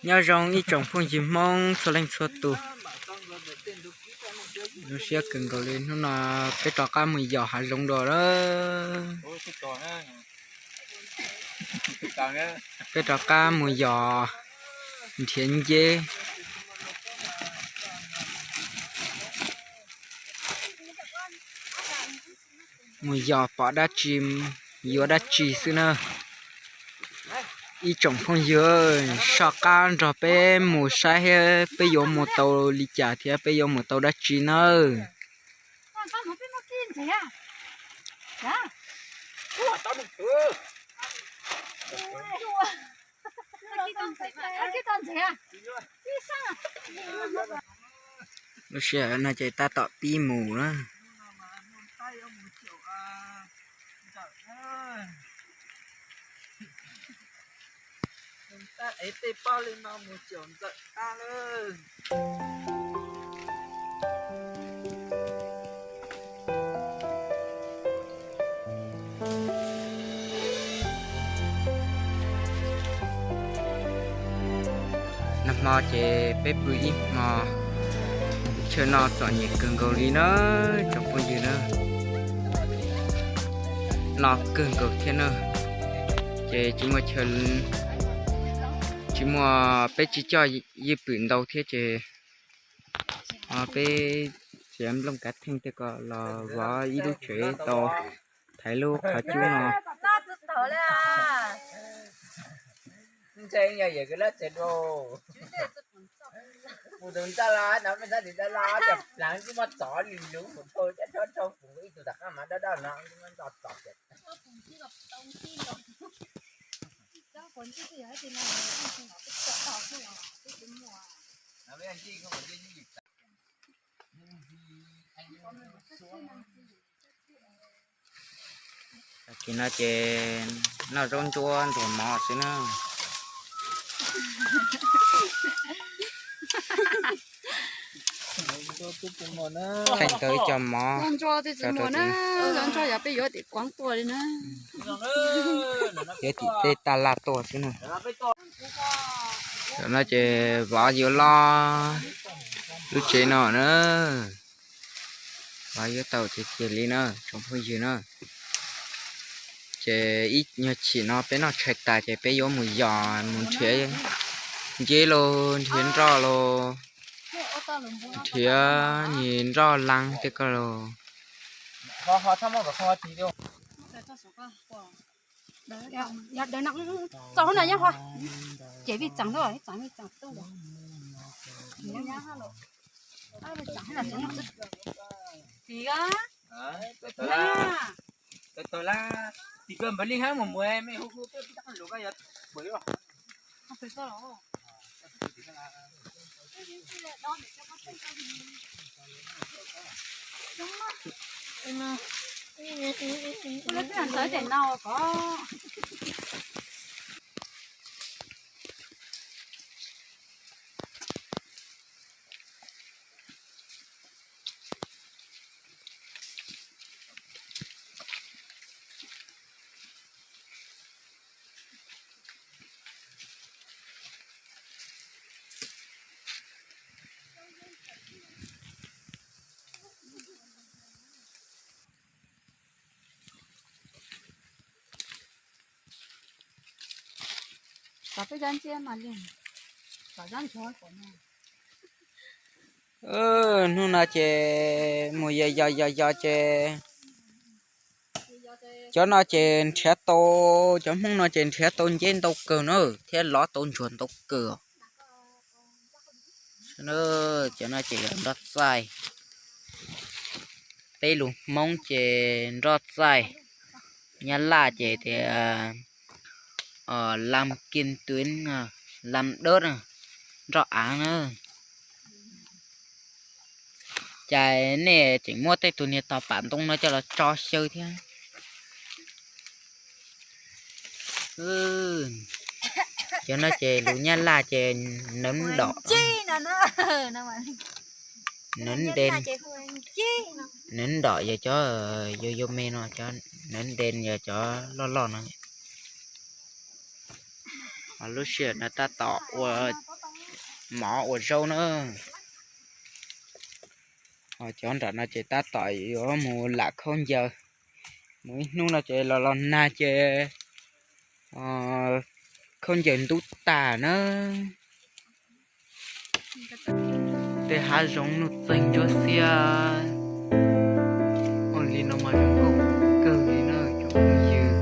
Nyob zoo ib tsoom phooj ywg Hmoob txhua leej txhua tus. Zoo siab kawg nkaus li, hnub no peb rov qab mus yos hav zoov dua lawm. Peb rov qab mus yos nrhiav nceb, mus yos pom dab tsi yuav dab tsi xwb na. Ib tsoom phooj ywg, soj qab nrog peb mus saib thiab peb yuav mus tau li cas thiab peb yuav mus tau dab tsi nawb. Lub sij hawm no ces tab tom pib mus na. Nag hmo ces peb pw ib hmo, chaw no txom nyem kawg nkaus li na, tsoom phooj ywg na. No kawg nkaus thiab na, ces tsis muaj chaw, tsis muaj, peb tsis coj ywj pwm ntau thiab ces peb txiav nplooj kav theej tej ko los vov ib lub tsev tau thaiv lub qhov cub no. Tam sim no ces noj zaub ntsuab ntxuag mov xwb na. Kheej tau ib co mov, zaub ntsuab yog peb yuav tim kuav tuaj li na. Yuav tim tej taj laj tuaj xwb na. Tam no ces vov yuav los lub tsev no na. Vov yuav tau tiag tiag li na tsoom phooj ywg na. Ces ib nyuag chim no peb noj tshais tas ces peb yuav mus yos mus nrhiav nceb los nrhiav nroj los nrhiav nroj lees tej ko los. Txaus hnub no nyob ho, ces vij txeem xwb, vij txeem tuj. Tim koj npawg Li Hab mus mus, mej hu hu peb pib tag lus koj yuav pw los. Cov peb cov ntsia mas li, cov zab nchuav no. Hnub no ces mus yos yos yos yos ces cov no ces nrhiav tau, cov Hmoob no ces nrhiav tau nceb ntau kawg na, thiab lov tau ntsuag ntau kawg. Cov no ces yog nroj txaij. Peb lus Hmoob ces nroj txaij, Nyab Laj ces tias lam kim tuv, lam dawb, nroj av na. Cas nej tseem muab tej tus niag tog pam ntoo no coj los tso xyaw thiab? Cov no ces lus Nyab Laj ces nấm đỏ. Nấm đen, nấm đỏ yog cov yau yau me no, cov nấm đen yog cov loj loj no. Lub sij hawm no tab tom ua mov ua zaub na. Cov nram no ces tab tom yuav mus lam khaub ncaws. Mus ib hnub no ces los los nag ces khaub ncaws ntub tas na. Tej hav zoov nuj txeeg ntsuab xiab, ua li no mas zoo nkauj kawg li na cov phooj ywg.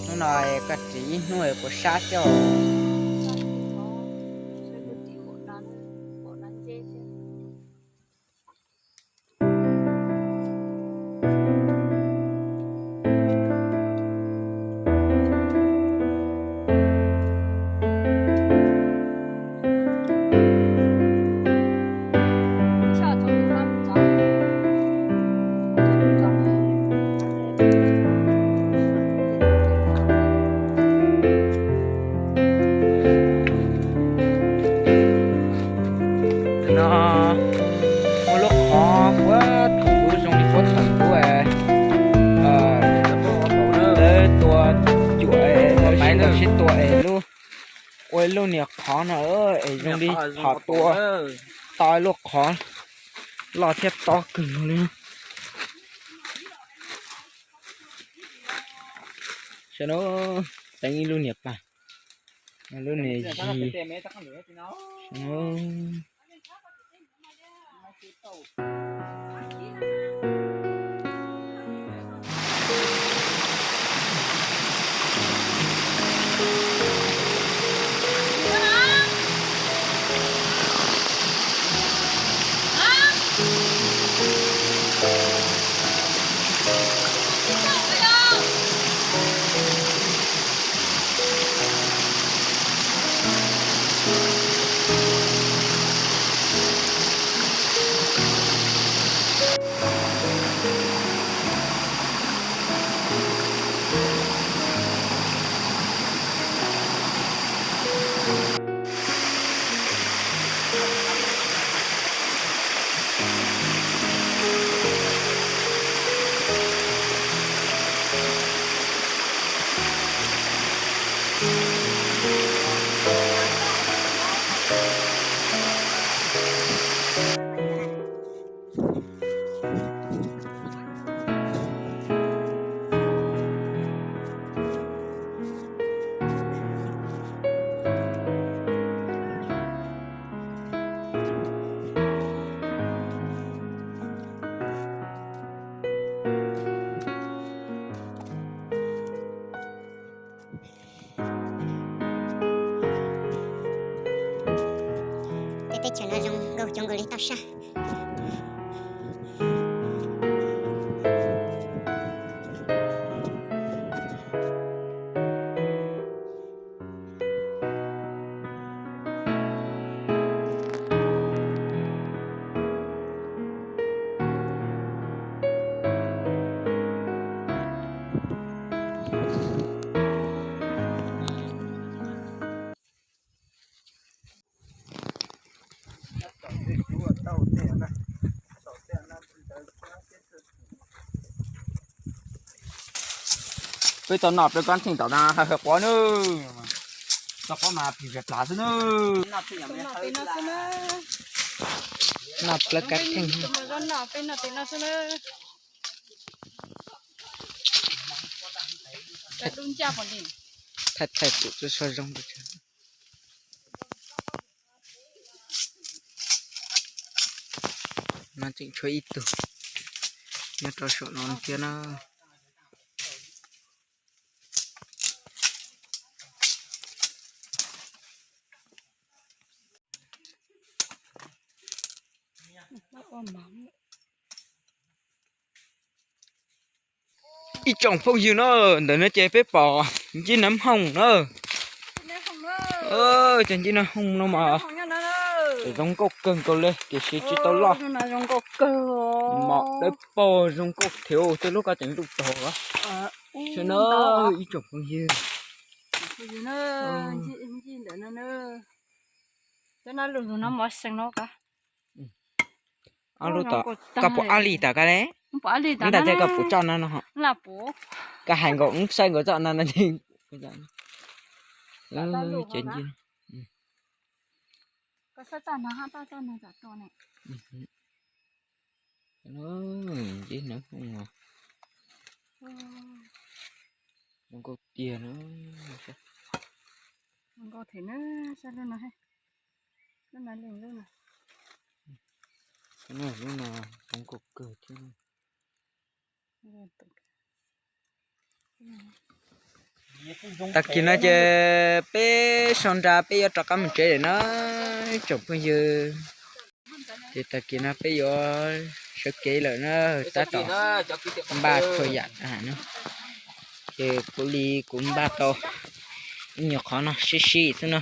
Hnub no koj ris ib hnub puas sab thiab? No muaj lub qhov puag thaum ub zoo li puag thaum ub, lawv tua cuam, lawv sib tua es lub, ua ib lub niag qhov no es zoo li qhov tua, to ib lub qhov loj thiab tob kawg nkaus li. Saib no, teeb ib lub niag pas, lub niag zis. Teb chaws no zoo nkauj coob nkaus li toj sab. Peb tau noj plaub kab theej tom no hawv hawv quav nawb. Tau quav mas phim zam plav xwb nawb. Noj plaub kab theej. Thaij thaij tus tub so zoo. No tseem tshuav ib tug nyob rau saum no thiab na. Ib tsoom phooj ywg na, ntawm no ces peb pom ncej nab hooj na. Cov ncej nab hooj no mas zoo nkauj kawg nkaus li tiam sis tsis tau loj. Mom dawb paug zoo nkauj thiab tej lub koj ceev ntuj tog. Saib na, ib tsoom phooj ywg. Ob lub tom, koj puas ob li tom koj le? Ntawm tej koj puas tso no no? Koj hais nkaus wb saib nkaus tso no no. Ncej nab hooj, zoo nkauj tiag na. Lub no zoo nkauj kawg thiab. Tag kis no ces peb sau nra peb yuav rov qab mus tsev lawm na, tsoom phooj ywg. Ces tag kis no peb yuav sawv kev lawm na, tab tom npaj txhua yam na. Ces kuv li kuv npaj tau ib nyuag qhov no sib sib xwb na.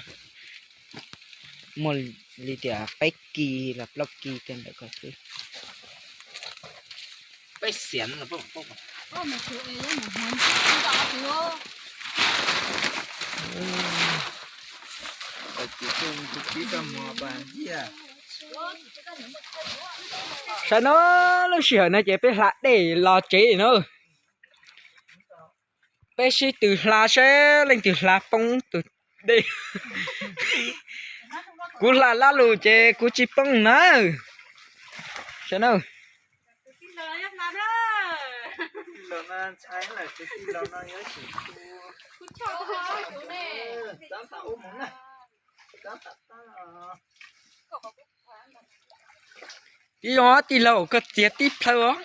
Muaj li tias peb kis los plaub kis kiag ntawm ko xwb. Saib no, lub sij hawm no ces peb hla dej los tsev na. Peb sib tw hla seb leej twg hla poob tus dej. Kuv hla lab lus ces kuv tsis poob na. Saib na. Tij laug, tij laug, koj txiav tib plhaw os.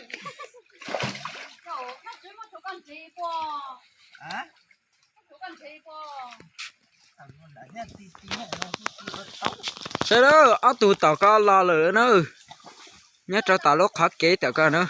Sawv daws, ob tug tom ko los lawm na. Nyob rau tom lub qhov kev tom ko na.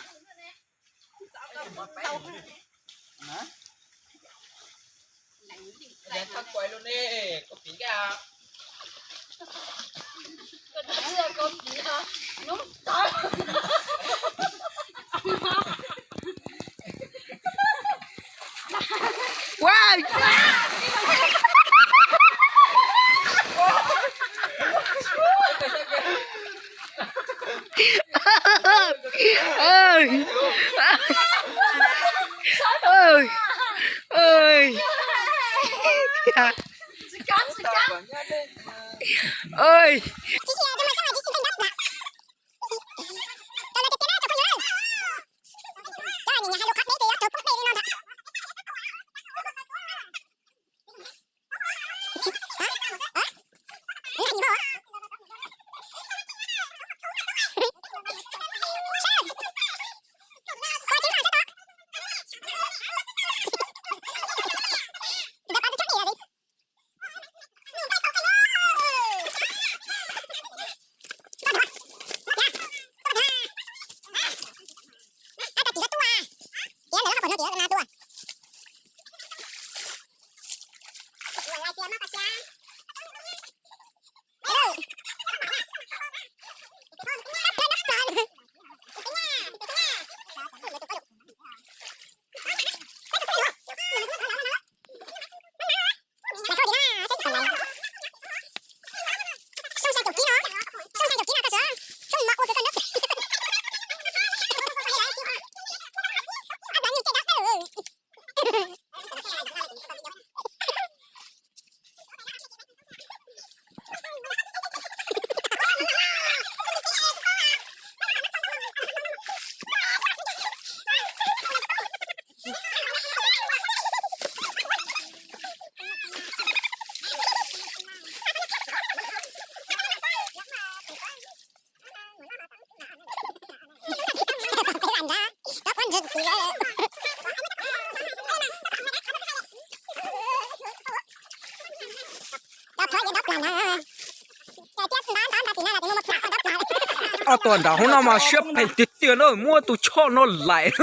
Ob tug nram hauv no mas siab phem tiag tiag na, muab tus choj no laim,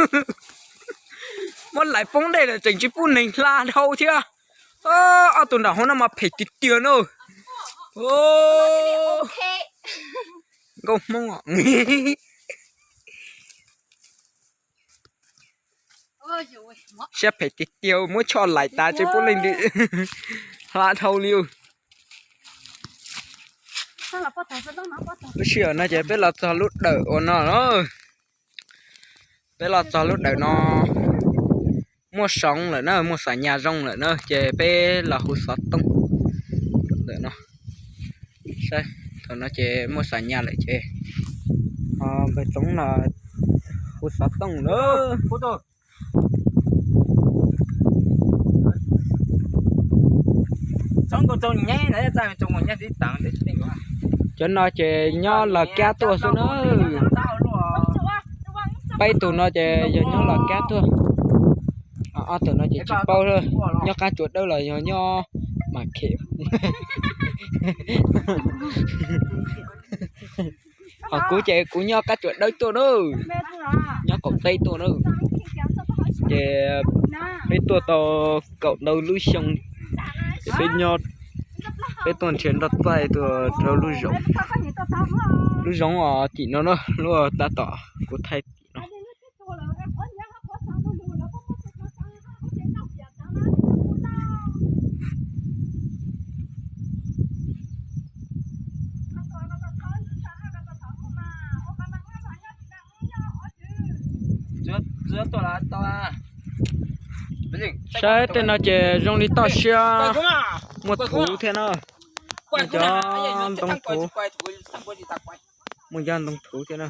muab laim poob dej lawm tseem tsis pub neeg hla dhau thiab. Ob tug nram hauv no mas phem tiag tiag na. Nkauj Hmoob, siab phem tiag tiag, muab choj laim tas tsis pub leej twg hla dhau li. Lub sij hawm no ces peb los txog lub dawm uas no, peb los txog lub dawm no muaj soov lawm na, muaj xam nyas zoo lawm na, ces peb los hu xov tooj ntawm no. Saib, thaum no ces muaj xam nyas lawm ces npawg Txoov los hu xov tooj na. Cov no ces nyob Los Kab tuaj xwb na. Peb tug no ces yog nyob Los Kab tuaj. Ob tug no ces tsis paub, nyob Qab Tsuas Dawb los yog nyob Mas Khem. Ho kuv ces kuv nyob Qab Tsuas Dawb tuaj na, nyob qaum teb tuaj na. Ces peb tuaj tau kaum ntau lub xyoo, ces peb nyob, peb tuaj nrhiav nroj txaij tuaj rau lub zoov, lub zoov tim no na, lub tab tom kuv thaij tim no. Saib tej no ces zoo li toj siab, muaj thuv thiab na, muaj cov ntoo thuv, muaj cov ntoo thuv thiab na.